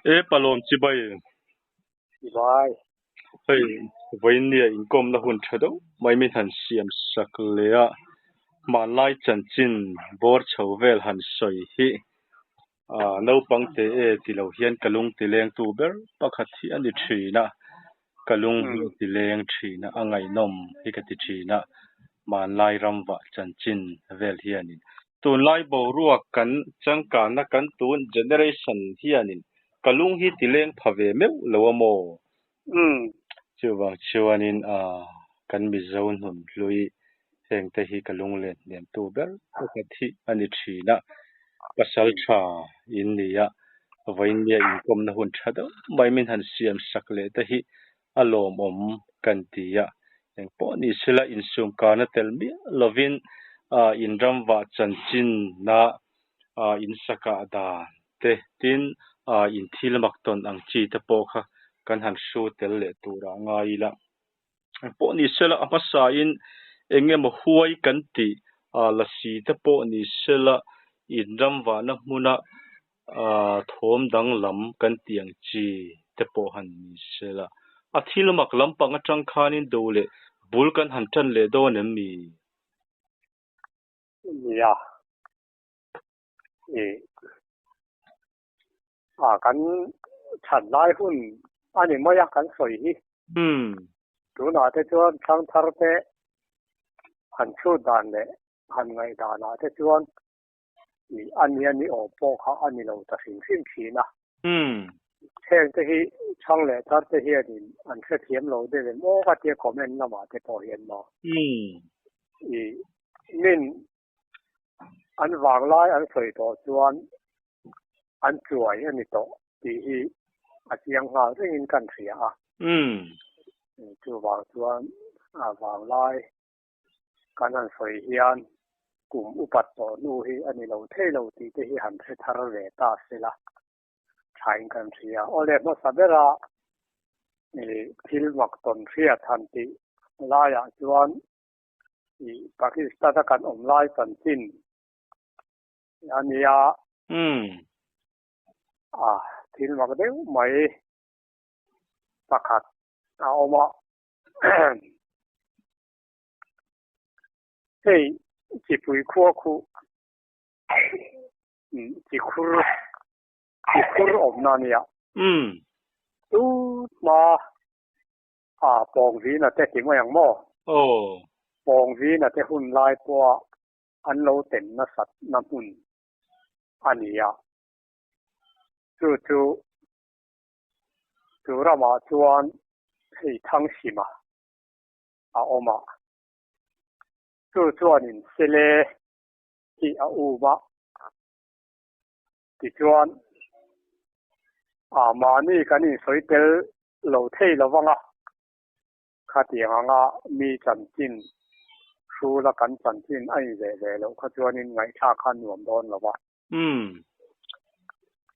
E Palawm chibai. Chibai. Hei vawinia inkawmna hun tha deuh mai min han siam sak leh a, hmanlai chanchin bawr chho vel han sawi hi naupang te e ti lo hian ka lung ti lengtu ber pakhat hi a ni thin a, ka lung hi a ti leng thin a, a ngaihnawm hi ka ti thin a, hmanlai ramvah chanchin vel hianin tunlai boruak kan changkanna kan tun generation hianin ka lung hi ti leng pha ve meuh lo a maw? Chuvang chuanin kan Mizo hnun hlui heng te hi ka lung len hnem tu ber pakhat hi a ni thin a, pasal tha in ni a, vawinia inkawmna hun tha deuh mai min han siam sak leh te hi a lawmawm kan ti a, engpawh ni sela insum karna tel miah lovin in ramvah chanchinna in sakah dan te tin in thil mak tawn ang chi te pawh kha kan han hru tel leh turah ngai ila. Engpawh ni sela a hmasain eng emaw huai kan tih lasi te pawh ni sela in ramvahna hmuna thawm danglam kan tih ang chi te pawh han ni sela. A thil mak lampang atang khanin do leh bul kan han tan leh dawn em mi? Nia. I a kan that lai hun a ni mai a kan sawi hi. Tunah te chuan thangthar te han chhut dan leh han ngaih danah te chuan i a nia ni awm pawh kha a ni lo ta hrim hrim thin a. Heng te hi chhang leh thar te hianin an hrethiam lo deuh em aw ka tia comment lamah te pawh hian maw. I min an vanglai an sawi tawh chuan an chuai a ni tawh tih hi a chiang nghal rengin kan hria a. Chuvang chuan a vanglai kan han sawi hian kum upat tawh hnu hi a ni lo thei lo tih te hi han hre thar ve ta sela thain kan hria. Awle hmasa bera thil mak tawn hriat han tih laiah chuan i Pakistan a kan awm lai chanchin a nia. A thil mak deuh mai pakhat a awm a. Hei chipui khua khu chikhur chikhur awmna a nia. Tun hma A pawngvina te ti mai ang maw? Aw. Pawngvina te hun lai pawha an lo tem nasat na hmun a ni a. Chu chu chu ramah chuan hei Thangshima a awm a. Chu chuanin Sele hi a um a. Tichuan a mahni kan insawi tel lo thei lo vang a, khatiang anga mi chanchin hrula kan chanchin a inzeh ve loh kha chuanin ngaihthlak kha nuam dawn lo va.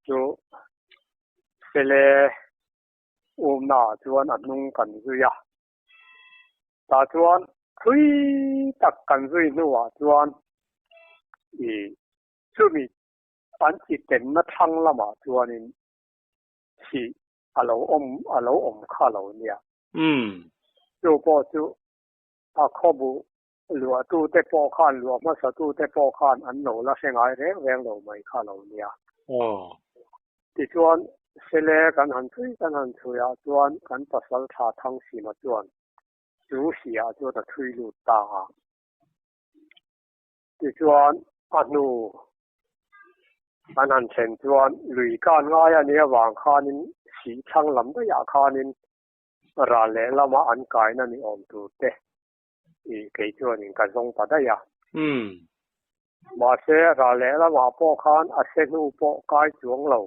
Chu Sele umnaah chuan a hnung kan zui a, tah chuan thui tak kan zui hnuah chuan i chumi an chi tenna thlang lamah chuanin thih a lo awm a lo awm kha lo nia. Chu pawh chu a khawbuh luahtute pawh khan luah hmasatute pawh khan an lo la hre ngai reng reng lo mai kha lo nia. Tichuan Sele kan han chhui kan han chhui ah chuan kan pasal tha Thangshima chuan chu hriah chuan a chhui lut ta a. Tichuan, a hnu an han thlen chuan lui kan ngai a nih avang khanin sih thlang lam daihah khanin ral lehlama an kaina ni awm tur te i kei chuanin ka zawng ta daih a. Mahse, ral lehlamah pawh khan a se hnu pawh kai chuang lo.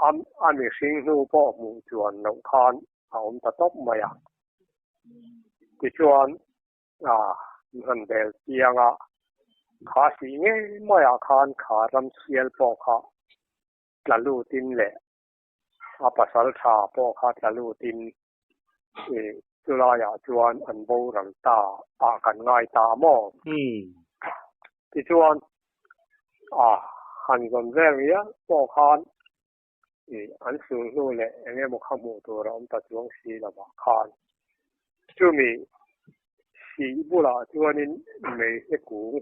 A mihring hnu pawh hmuh chuan loh khan a awm ta tawp mai a. Tichuan, an han bel chiang a, kha sih ngei maiah khan kha ram sial pawh kha tla lutin leh a pasal tha pawh kha tla lutin chulaiah chuan an boral ta ah kan ngai ta maw? Tichuan, Han zawn vel ngial pawh khan ih an sul hnu leh eng emaw kha hmuh tur a awm ta chuang si lovah khan chumi sih bulah chuanin meihle kung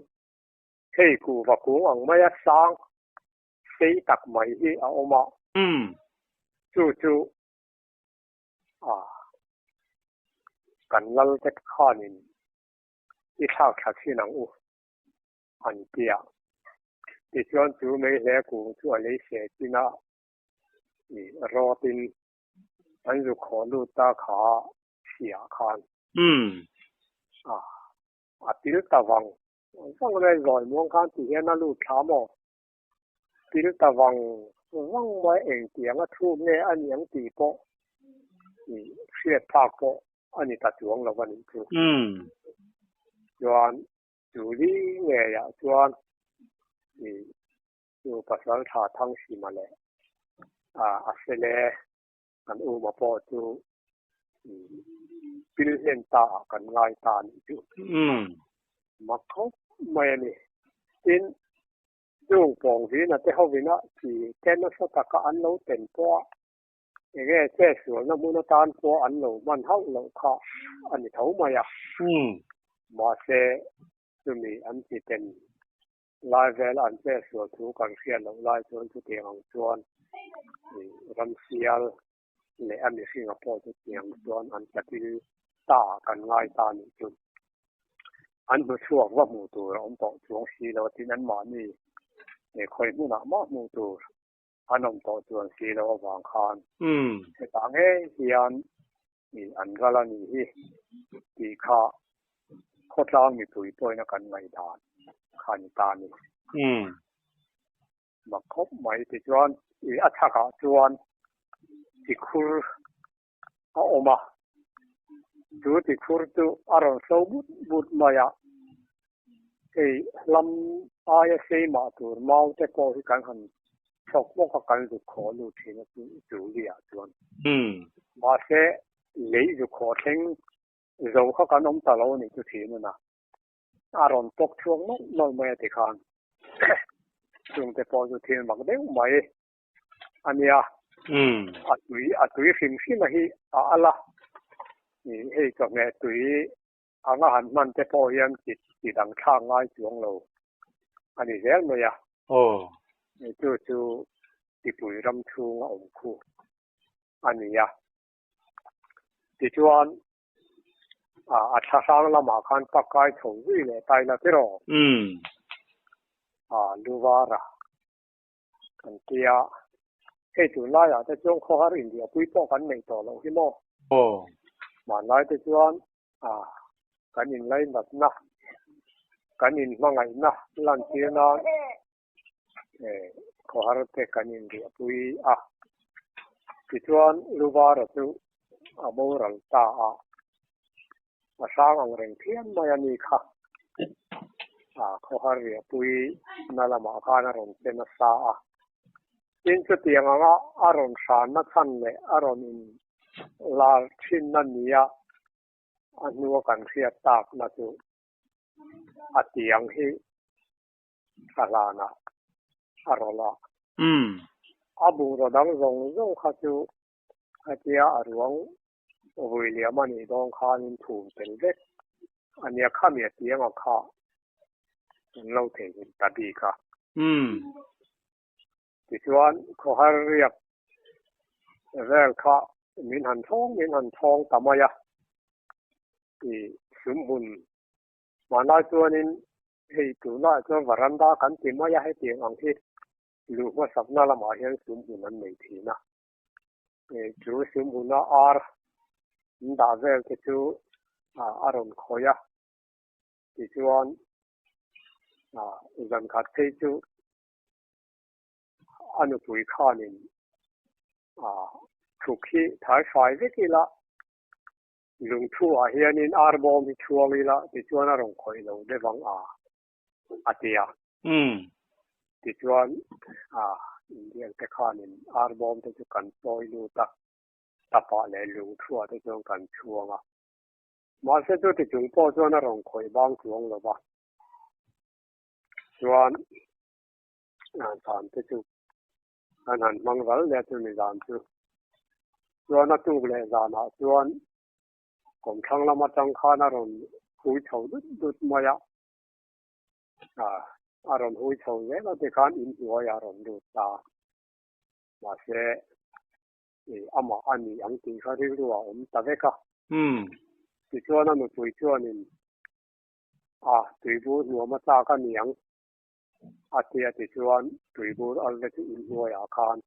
hei kuhva kung ang maia sang sei tak mai hi a awm a. Chu chu a kan lal te khanin i thlak thla thin ang u an ti a. Tichuan chu mei hle kung chu a lei seh chin a i rawtin an zu khawh lut ta kha chhiah khan a a pil ta vang vang mai zawi muang khan ti hian a lut thla maw? Pil ta vang vang mai engtiang a thuk nge a ni ang tih pawh i hriat phak pawh a ni ta chuang lo a nih chu. Chuan chu li ngeiah chuan i chu pasal tha Thangsimah leh a sele kan uma pawh chu pil hlen ta ah kan ngai ta a nih chu. Mak khawp mai a ni. Tin, chung pawng vina te hovina chi te nasa taka an lo ten pawh a, enge che sualna hmun atan pawh an lo hman hauh loh kha a ni tho mai a. Mahse, chumi an chi ten Lai vel an che sual thu kan hriat loh lai chuan chutiang ang chuan ramsial leh a mihringa pawh chutiang chuan an tlatil ta kan ngai ta nih chu an hmu chhuak va hmuh tur a awm tawh chuang si lo tin anmahni khawi hmunah mah hmuh tur an awm tawh chuan si lo avang khan hetah ngei hian an ral a nih hi tih kha khawtlang mipui pawhin a kan ngaihdan kha a ni ta a ni. Mak khawp mai tichuan a chhakah chuan tikhur a awm a, chu tikhur chu a rawn so but but mai a, hei hlam aia sei mah tur mau te pawh hi kan han chhawk bawk a kan zuk khawh lut thin a chu chu liah chuan. Mahse lei zuk khawh thleng zo kha kan awm ta lo a nih chu thin a na. A rawn pawk chhuak nawlh nawlh mai a ti khan chungte pawh chu thil mak deuh mai a nia. A tui a tui hrim hrim a hi a al a, hei chawhmeh tui anga han hman te pawh hian ti ti dang thlak ngai chuang lo a ni zel mai a. Chu chu tipui ram chhung a awm khu a ni a. Tichuan a thla hrang lamah khan pak kai chho zui leh ta ila tiraw? A Luvara kan tia hei tunlaiah te chuan khawhar inriahpui pawh kan neih tawh loh hi maw? Hmanlai te chuan kan inlainatna, kan inhmangaihna lantir nan khawhar te kan inriahpui a. Tichuan Luvara chu a boral ta a, a hrang ang reng phian mai a ni kha. Khawhar riahpui na lamah khan a rawn che nasa a. Tin chutiang anga a rawn hranna chhan leh a rawn in lar thinna nia a hnua kan hriat takna chu a tiang hi a hlan a, a rawlh a. A bungraw dang zawng zawng kha chu hetia a ruang vui liam a nih dawn khanin thum tel vek a nia khami a tiang a kha an lo theihnghilh ta bik a. Tichuan khawhar riak vel kha min han thawng min han thawng ta mai a, i sumhmun hmanlai chuanin hei tunah chuan varanda kan ti mai a hetiang ang hi luh hmasakna lamah hian sumhmun an nei thin a, chu sumhmuna ar an dah vel te chu a rawn khawih a, tichuan zan khat phei chu a nupui khanin thuk hi thai fai vek ila, lungthu ah hianin ar bawm hi chhuang ila tichuan a rawn khawih lo deuh ang a, a ti a. Tichuan Indian te khanin ar bawm te chu kan chawi lut a, tapah leh lungthu ah te chuan kan chhuang a. Mahse chuti chung pawh chuan a rawn khawih bang chuang lo va. Chuan. Zan te chu an han hmang ral leh a chumi zan chu. Chuan a tuk leh zanah chuan kawmthlang lam atang khan a rawn hui chho dut dut mai a. A rawn hui chho zel a tikhan inhnuai a rawn lut ta. Mahse, amah a ni ang tih kha rilru a awm ta vek a. Tichuan a nupui chuanin a tuibur nuam a tlak a ni ang a tia tichuan tuibur al te chu inhnuaiah khan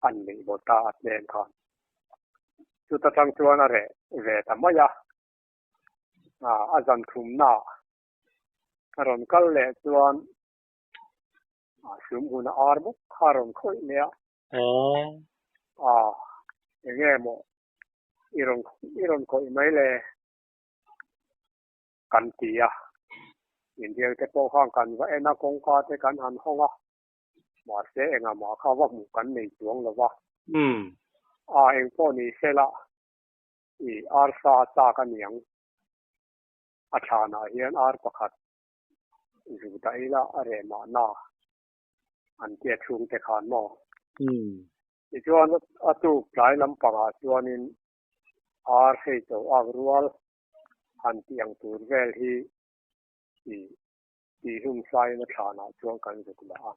an neih bawt ta a tlem khan. Chuta tang chuan a reh ve ta mai a, a zan thumnaah a rawn kal leh chuan a sum hun a ar bawk kha a rawn khawih leh a. A, enge maw i rawn i rawn khawih mai le kan ti a. Inbiak te pawh khan kan va en a, kawngka te kan han hawng a. Mahse engah mah kha va hmuh kan nei chuang lo va. A, eng pawh ni sela i arsa a chak a niang. A thlanah hian ar pakhat zu dah ila a reh mahna an tia chhungte khan maw? Tichuan a tuk tlai lampangah chuanin ar hei cho ak rual han tih ang tur vel hi i tihhlum saiin a thlanah chuan kan zuk la a.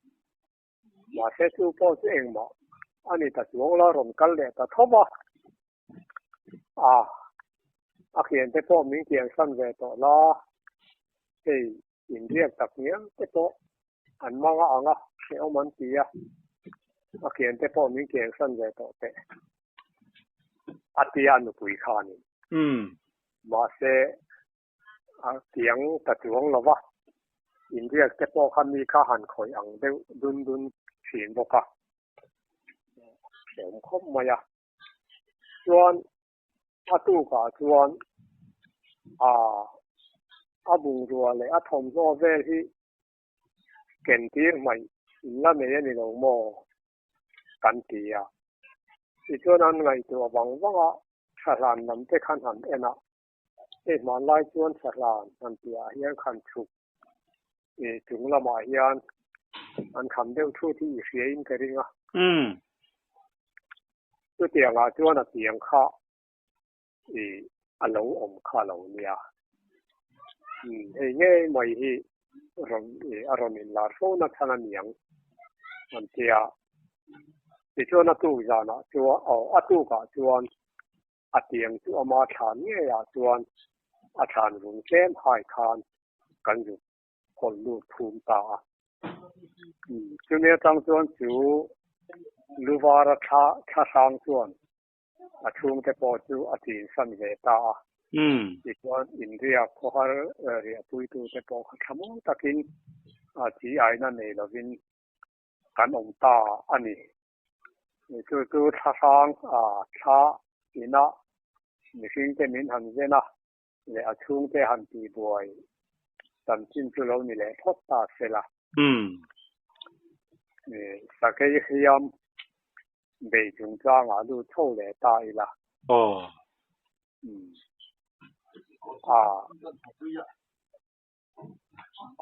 Mahse chu pawh chu engmah a ni ta chuang la rawn kal leh ta tho va. A, a thiante pawh min kiansan ve tawh la, hei inriak tak ngial te pawh an mang a ang a, hrehawm an ti a, a thiante pawh min kiansan ve tawh teh a tia a nupui khanin. Mahse, a tiang ta chuang lo va, inriak te pawh kha mi kha han khawih ang deuh dun dun thin bawk a, hrehawm khawp mai a. Chuan a tukah chuan a bungrua leh a thawmhnaw vel hi ken tir hmaih in la nei a ni lo maw kan ti a. Tichuan an ngaihtuah vang vang a, Thahlan lam te khan han en a, hei hmanlai chuan Thahlan han tihah hian khan chhuk chung lamah hian an kham deuh thut hi i hria in ka ring a. Chutiangah chuan a tiang kha i a lo awm kha lo nia. Hei ngei mai hi rawn i a rawn inlar fo na chhan a niang an tia. Tichuan a tuk zanah chuan aw a tukah chuan a tiang chu ama thlan ngeiah chuan a thlan vung tlem hai khan kan zuk hawn lut phum ta a. Chumi atang chuan chu Luvara thla thla hrang chuan a chhungte pawh chu a chinsan ve ta a. Tichuan inriak khawhar riahpuitute pawh kha thlamuang takin a chi aina nei lovin kan awm ta a ni. Chu chu thla hrang thla ina mihringte min han zen a leh a chhungte han tihbuai chanchin chu lo ni leh phawt ta se la. Sakei hliam bei chungchangah lut chho leh ta ila.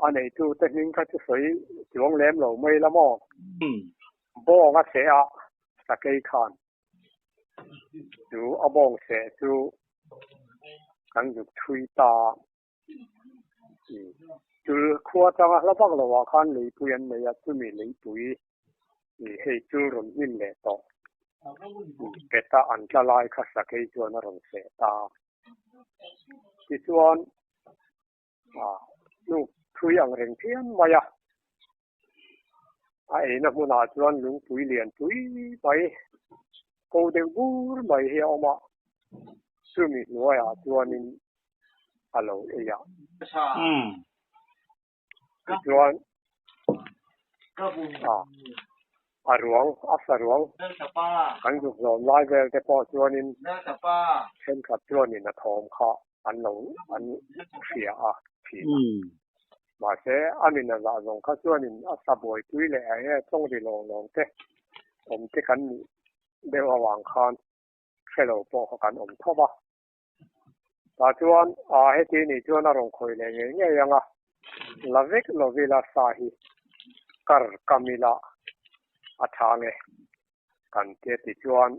A neitute hming kha chu sawi chuang lem lo mai la maw? Bawng a seh a, sakei khan chu a bawng seh chu kan zuk chhui ta a. Chul khua atanga hla vak lovah khan leipui an nei a, chumi leipui hei chul rawn hnim leh tawh. Peta an tla lai kha sakei chuan a rawn seh ta a. Tichuan, hnuk thui ang reng phian mai a, a eina hmunah chuan lungpui lian pui mai, ko deuh bur mai hi a awm a, chumi hnuaiah chuanin a lo ei a. Tichuan, a ruang, a sa ruang kan zuk zawm lai vel te pawh chuanin thenkhat chuanin a thawm kha an lo an hria a thin a. Mahse, a min a zah zawng kha chuanin a sa buaipui leh eng nge tawng ri lawng lawng te awm te kan nih deuh avang khan hre lo pawh kha kan awm tho va. Tah chuan a heti nih chuan a rawn khawih leh ngei ngei ang a, la vek lovila sa hi. Kar kam ila a tha nge kan tia tichuan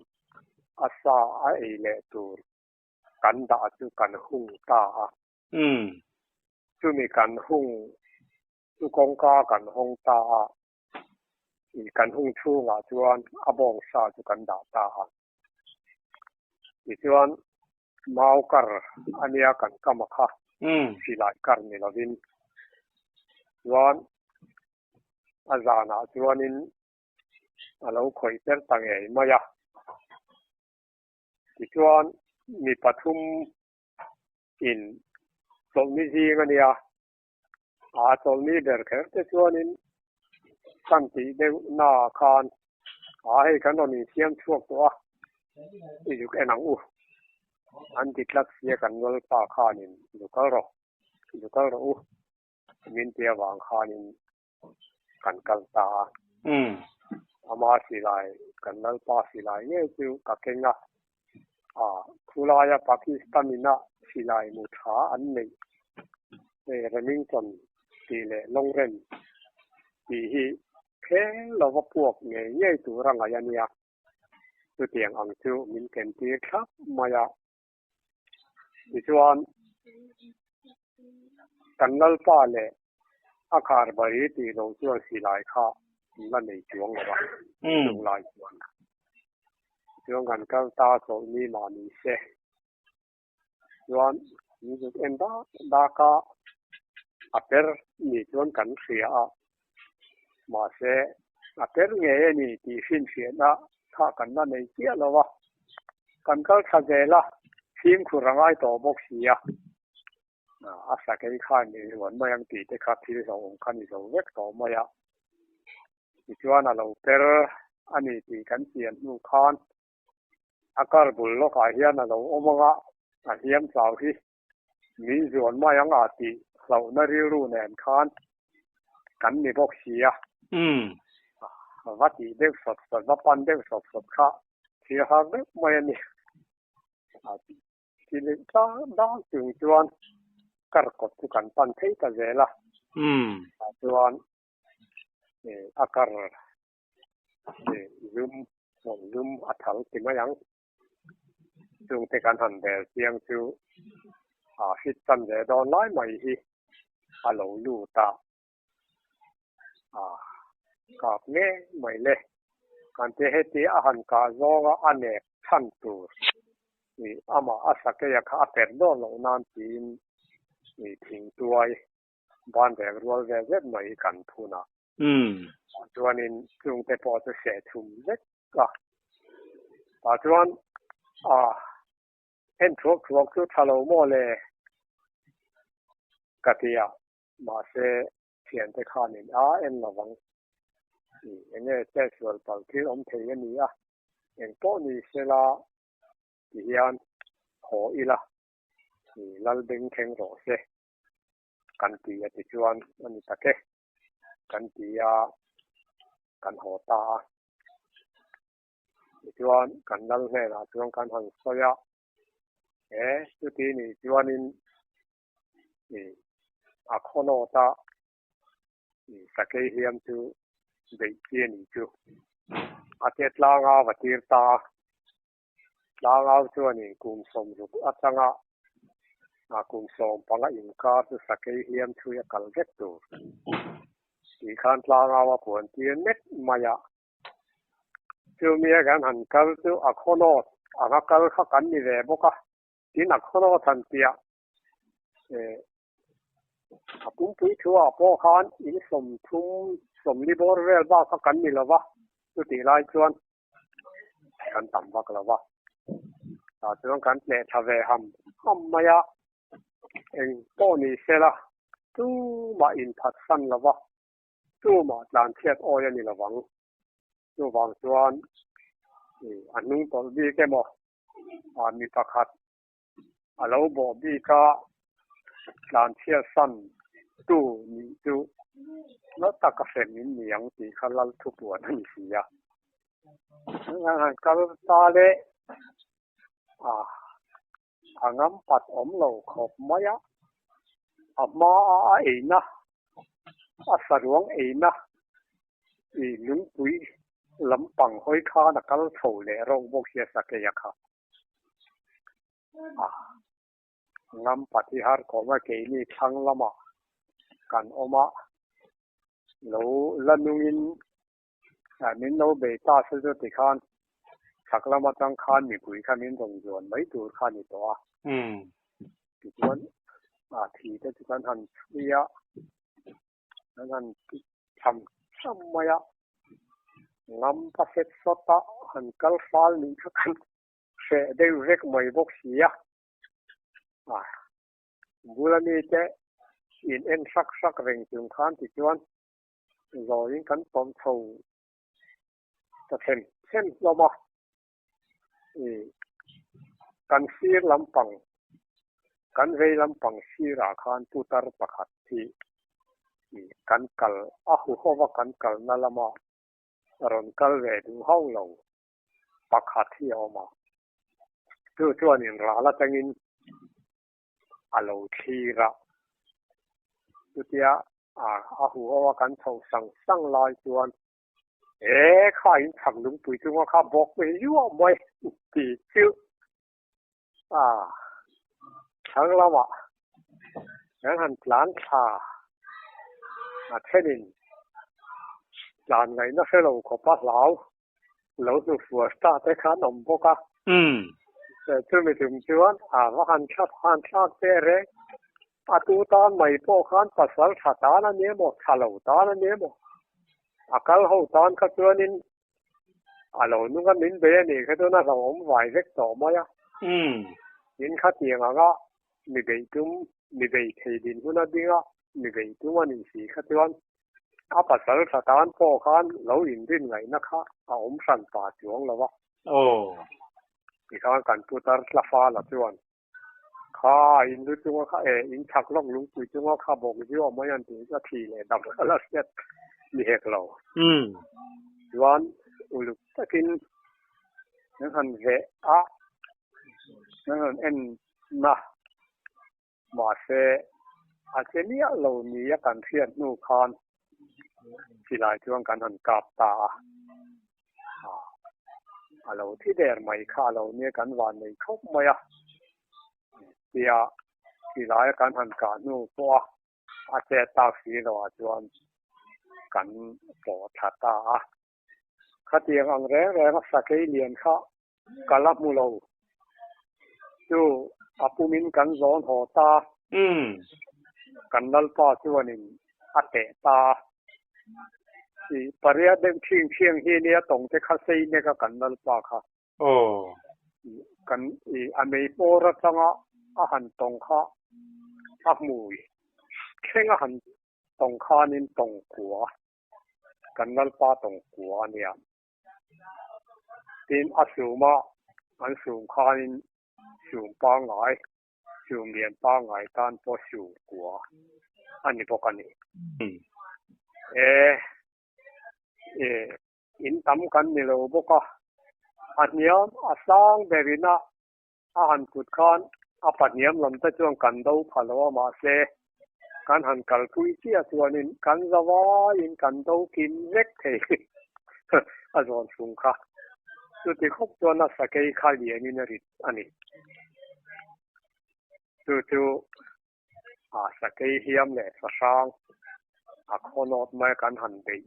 a sa a ei leh tur kan dah chu kan hung ta a. Chumi kan hung chu kawngka kan hawng ta a, kan hung chhungah chuan a bawng sa chu kan dah ta a. Tichuan mau kar a nia kan kam a kha, silai kar ni lovin. Chuan a zanah chuanin a lo khawih ter ta ngei mai a. Tichuan mi pathum in chawlhni zing a nia, a chawlhni ber kher te chuanin kan tih deuh na khan a hei kan rawn insiam chhuak tawh a, i zuk en ang u an ti tlat sia kan Lalpa khanin zu kal rawh, zu kal rawh u min ti avang khanin kan kal ta a. Ama silai, kan Lalpa silai ngei chu ka keng a, a khulaia Pakistan ina silai mu tha an neih hei Remington tih leh Longrem tih hi pheng lova puak ngei ngei tur a ngaih a nia. Chutiang ang chu min ken tir thlap mai a. Tichuan, kan Lalpa leh a khar bari tih lo chuan silai kha an la nei chuang lo a, chung lai chuan. Chuan kan kal ta chawlhni mah ni se. Chuan min zuk en dak dak a, a per ni chuan kan hria a, mahse a per ngei a ni tih hrinhriatna kha kan la nei chiah lo a, kan kal tha zel a, fimkhur a ngai tawh bawk si a, a sakei khan i ruan mai ang tih te kha thil hlauhawm kha ni zo vek tawh mai a, tichuan a lo per a ni tih kan chian hnu khan a kar bul lawkah hian a lo awm ang a, a hliam chau hi min zuan mai ang a tih hlauhna rilru nen khan kan ni bawk si a. Va tih deuh sawt sawt, va pan deuh sawt sawt kha thil har deuh mai a ni. Thil tlang dang chung chuan kar kawt chu kan pan thei ta zel a. Chuan a kar zum, zum a thal ti mai ang. Chungte kan han bel chiang chu a hrit chan ve dawn lai mai hi a lo lut a, a kap ngei mai le. Kan ti heti a han kah zawnga a nek chhan tur ih amah a sakeia kha a per dawn loh nan tiin ih thingtuai ban reng rual ve zet mai hi kan phun a. Chuanin chungte pawh chu seh thum vek a. Tah chuan a en thuak thuak chu tha lo maw le ka ti a, mahse thiante khanin a en lovang. Eng nge chetsual palh thil awm thei a ni a, eng pawh ni sela ti hian haw ila lal beng thleng rawh se kan ti a tichuan a ni tak e. Kan ti a, kan haw ta a. Tichuan kan lal hnenah chuan kan han sawi a, he chuti nih chuanin a khawnawt a, sakei hliam chu beih chi a nih chu. A che tlanga va tir ta a, Tlangau chuanin kum 60 atanga kum 15 inkar chu sakei hliam chhui a kal vek tur tih khan Tlangau a puan tir nek mai a. Chumi a kan han kal chu a khawnawt anga kal kha kan ni ve bawk a, tin a khawnawt han piah a pumpui thu ah pawh khan in 30, 40 bawr vel bak kha kan ni lova, chutih lai chuan kan tam vak lo va, tah chuan kan tleh tha ve ham ham mai a, eng pawh ni se la tumah inphatsan lo va, tumah tlanchhiat awi a ni lo vang. Chuvang chuan a hnung tawlh bik emaw mi pakhat a lo bawh bik a, tlanchhiatsan tu nih chu na taka hrem in ni ang tih kha lal thupuan a ni si a. Han kal ta le a, a ngam pat awm lo khawp mai a, a hma a eina, a saruang eina. I lungpui lampang hawi khan a kal chho leh rawk bawk hi a sakei a kha. A ngam pati har khawm a keini thlang lamah kan awm a, lo la nungin min lo bei ta se chu tikhan chhak lam atang khan mipui kha min rawn zuan mai tur kha a ni tawh a. Tichuan thi te chu kan han chhui a. An han ti tham tham mai a, ngam pa set sawt a han kal fal nih kha kan hreh deuh vek mai bawk si a. A bula mite in en hrak hrak reng chung khan tichuan zawiin kan tawm chho ta them them hlawm a. Kan sir lampang, kan vei lampang sirah khan putar pakhat hi kan kal a huhova kan kalna lama rawn kal ve duh hauh lo pakhat hi a awm a. Chu chuanin ral atangin a lo thlir a. Chutia a huhova kan chhoh sang sang lai chuan E kha in chhak lungpui chunga kha bawk mai zuah mai ti chu a thlang lamah kan han tlan thla a thenin tlan ngaihna hre lo khawpa hlau lo hnu fuar ta te kha an awm bawk a. Chumi tum chuan a va han thlap han thlak teh reng a tu tan mai pawh khan pasal tha tan a ni emaw tha lo tan a ni emaw A kal ho tan kha chuanin a lo nung a min bei a nih kha chuan a hlauhawm vai vek tawh mai a. Tin khatiang anga mi beih tum, mi bei thei dinhmun a ding a, mi beih tum a nih si kha chuan a pasal tha tan pawh khan lo inrin ngaihna kha a awm hran pa chuang lo a. Tikhan kan putar tla fal a chuan Kha in lu chunga kha e in chhak lawk lungpui chunga kha bawk ziau mai an tih chu a thi leh dam kha la hriat ni hek lo. Chuan uluk takin kan han veh a, kan han en na mahse a che miah lo nia kan hriat hnu khan silai chuan kan han kap ta a. A lo thi der mai kha a lo nia kan van nei khawp mai a tia silai a kan han kah hnu pawh a a chet tak si lo ah chuan kan pawh thla ta a khatiang ang reng reng a sakei lian kha ka la hmu lo chu a pumin kan zawn haw ta kan lalpa chuanin a teh ta a i pariat deuh thiang thiang hi nia tawng te kha sei nek a kan lalpa kha kan i a mei hmawr atanga a han tawng kha a hmui thleng a han tawng khanin tawng kua kan lalpa tawng kua a nia. Tin, a suma an sum khanin sum pangngai, sum lian pangngai tan pawh sum kua a ni bawk a ni. E, e, in tam kan ni lo bawk a, a hniam a sang berin a A han kut khan a pahniam lam te chuan kan do pha lo a, mahse kan han kalpui chiah chuanin kan zavaiin kan do kim vek thei a zawn fung kha. Chuti khawp chuan a sakei kha lianin a rit a ni. Chu chu a sakei hiam leh sahrang a khawnawt mai kan han beih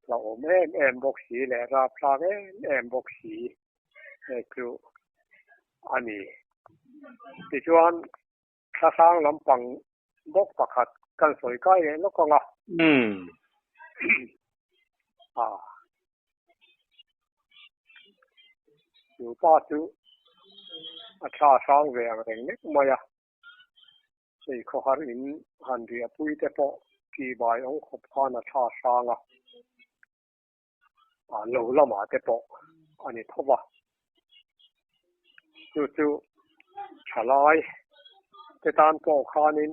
hlauhawm em em bawk si leh rapthlak em em bawk si hei chu a ni. Tichuan thlahrang lampang bawk pakhat kan sawi kai leh lawk ang a. A chu pa chu a thla hrang ve ang reng nek mai a. Hei khawhar in han riahpui te pawh tihbai awng khawp khan a thla hrang a, a lo lamah te pawh a ni tho va. Chu chu thalai te tan pawh khanin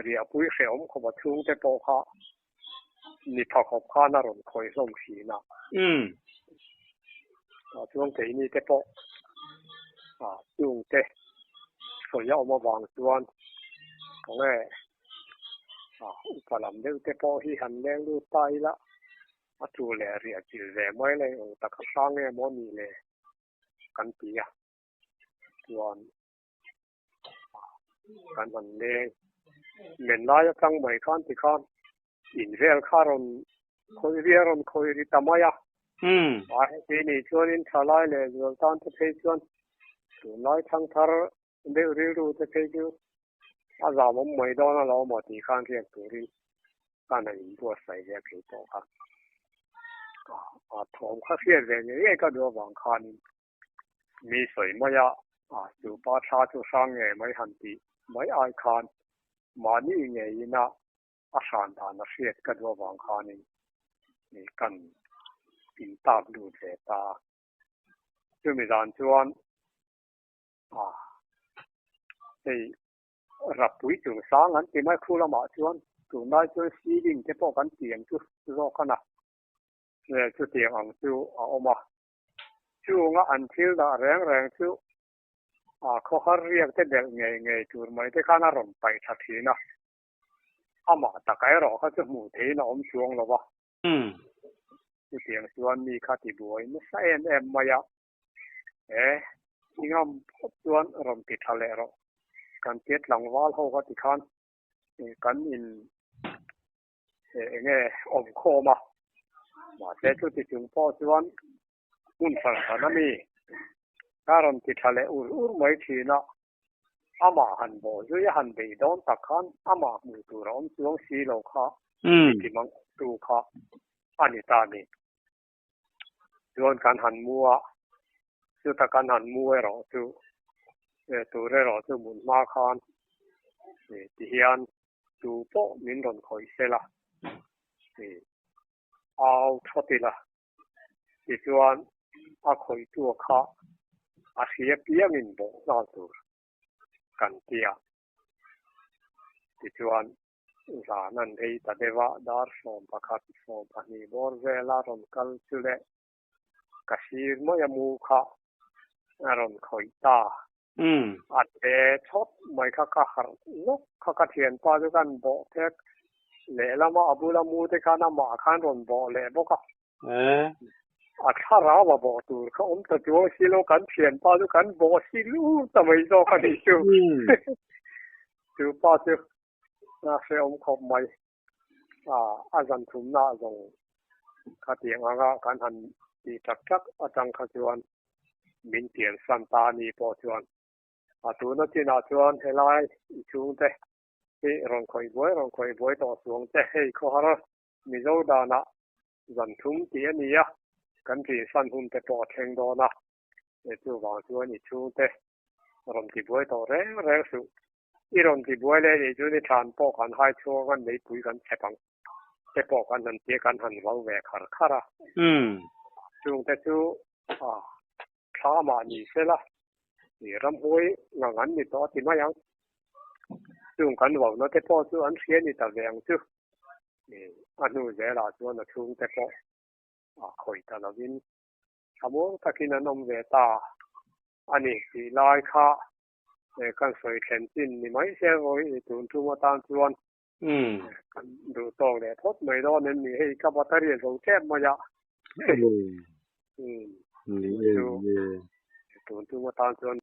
riahpui hrehawm khawp a chhung te pawh kha ni pha khawp khan a rawn khawih hlawm thin a. Tah chuan keini te pawh chungte sawi a awm avang chuan khawnge upa lam deuh te pawh hi han leng lut ta ila. A tu leh riah chilh ve mai le eng tak a hrang nge maw ni le kan ti a, chuan kan han leng men lai atang mai khan tikhan in vel kha rawn khawih ri a rawn khawih ri ta mai a. A heti nih chuanin thalai leh zual tan te phei chuan tunlai thangthar deuh rilru te phei chu a zam awm mai dawn a lo maw tih khan riak turin khan a inbuatsaih ve thei tawh kha. A thawm kha hriat ve ngei ngei ka duh avang khanin mi sawi mai a, chu pa thla chu hrang ngei mai han tih mai ai khan mahni ngeiin a a hran dan a hriat ka duh avang khanin kan intap lut ve ta a. Chumi zan chuan hei Rapui chung sang an ti mai khu lamah chuan tunlai chuan ceiling te pawh kan ti ang chu zawk a na chutiang ang chu a awm a. Chunga an thil dah reng reng chu khawhar riak te belh ngei ngei tur mai te khan a rawn paih tha thin a, amah taka erawh kha chu hmuh theihin a awm chuang lo va. Chutiang chuan mi kha ti buai nasa em em mai a, he i ngam phawt chuan rawn ti tha leh rawh. Kan tia tlangval ho kha tikhan kan in enge awm khawm a, mahse chuti chung pawh chuan hmun hran hran a mi ka rawn ti tha leh ur ur mai thin a, amah han bawh zui a han beih dawn tak khan amah hmuh tur a awm chuang si lo kha mi ti mang tu kha a ni ta ni. Chuan kan han mu a, chuta kan han mu erawh chu tur erawh chu mun hma khan tihian tu pawh min rawn khawih sela au thawt ila tichuan a khawihtu kha a hria piangin bawh nghal tur kan ti a, tichuan zan an rei ta deuh a, dar 11, 12 bawr vela rawn kal chu le ka sir mai a mu kha a rawn khawih ta. A te chawt mai kha ka harh nawk kha ka thianpa chu kan bawh phek lehlama a bula mu te khan amah khan rawn bawh leh bawk a. A thlarau a bawh tur kha awm ta chuang si lo kan thianpa chu kan bawh si lu ta mai zawk a nih chu. Chu pa chu a hrehawm khawp mai. A zan thumna zawng khatiang anga kan han tih tak tak atang kha chuan min pian san ta a ni pawh chuan a tuna chinah chuan helai i chhungte hi rawn khawih buai rawn khawih buai tawh suang che hei khawhar Mizo danah zan thum tih a ni a, kan ṭin san hun te pawh a thleng dawn a, chuvang chuan i chhungte rawn ti buai tawh reng reng suh. I rawn ti buai leh nih chuan i thlan pawh kan hai chhuak a, meipui kan chhep ang te pawh kan han tia kan han vau ve khar khar a. Chungte chu thla mah ni sela, ramhuai ngang an ni tawh a ti mai ang. Chung kan vauna te pawh chu an hria ni ta ve ang chu. A hnu zelah chuan a chhungte pawh a khawih ta lovin thlamuang takin an awm ve ta a ni tih lai kha kan sawi thlen chin ni mai se vawi tun tum atan chuan kan duh tawk leh phawt mai dawn em ni hei ka battery a zo tep mai a. Tun tum atan chuan.